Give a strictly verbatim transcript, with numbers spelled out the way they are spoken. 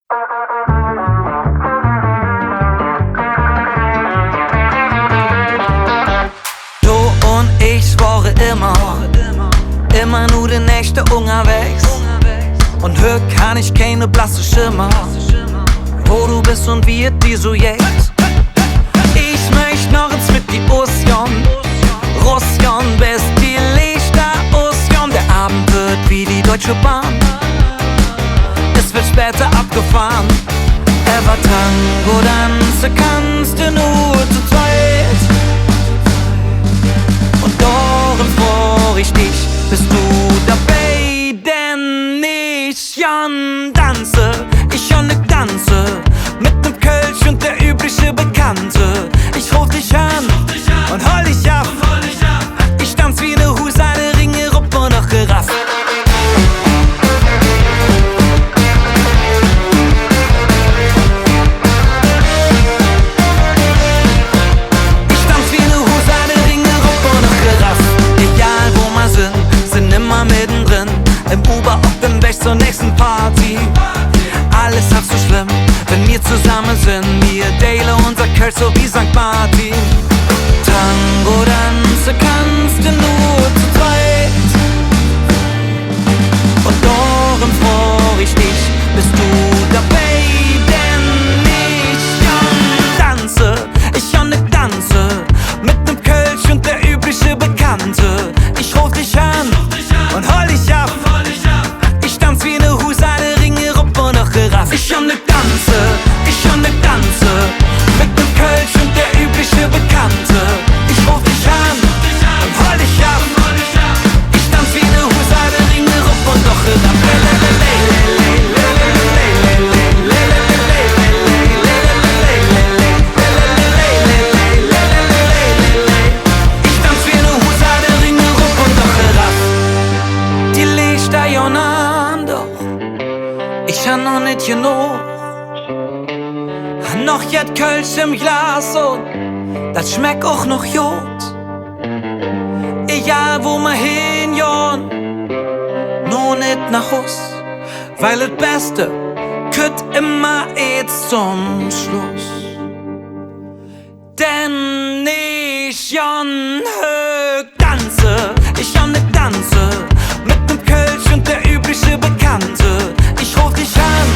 Du un ich wore immer, immer nor de Nächte ungerwägs. Un hügg han ich keine blasse Schimmer, wo do bes un wie et dir su geiht. Ich mööch noch ens met dir usgonn, rusgonn, bes die Leechter usgonn. Der Ovend weed wie die Deutsche Bahn, es weed späder abgefahn. Ävver Tango danze kanns de nor zo zweit. Un dorum frog ich dich, bes do dobei? Denn ich gonn danze, ich gonn nit danze met nem Kölsche un der übliche Bekannte. Ich rof dich aan un hool dich av. Ich danz wie ne Husade, ringerup un noch geraff. Ich danz wie ne Husade, ringerup un noch geraff. Egal wo mer sin, sin immer meddendren, em Uber, op dem Wäg zor nächste Party. Alles halv su schlemm, wenn mer zosamme sin. Mer deile unser Kölsch su wie Sankt Martin. Tango danze kanns de nor zo zweit. Un dorum frog ich dich, bes do dobei? Denn ich gonn danze, ich gonn nit danze met nem Kölsche un der übliche Bekannte. Ich rof dich aan un hool dich av. Ich danz wie ne Husade, ringerup un noch geraff. Ich gonn nit danze, ich gonn nit danze met nem Kölsche un der übliche Bekannte. Ich rof dich aan un hool dich av. Ich danz wie ne Husade, ringerup un noch geraff. Ich danz wie ne Husade, ringerup un noch geraff. Die Leechter gonn aan, doch ich han noch nit genog. Han noch jet Kölsch em Glas un dat schmeck och noch god. Egal wo mer hin gonn, nor nit noh Hus, weil et Beste kütt immer eets zom Schluss. Denn ich gonn hügg danze, ich gonn nit danze met nem Kölsche un der übliche Bekannte. Ich rof dich aan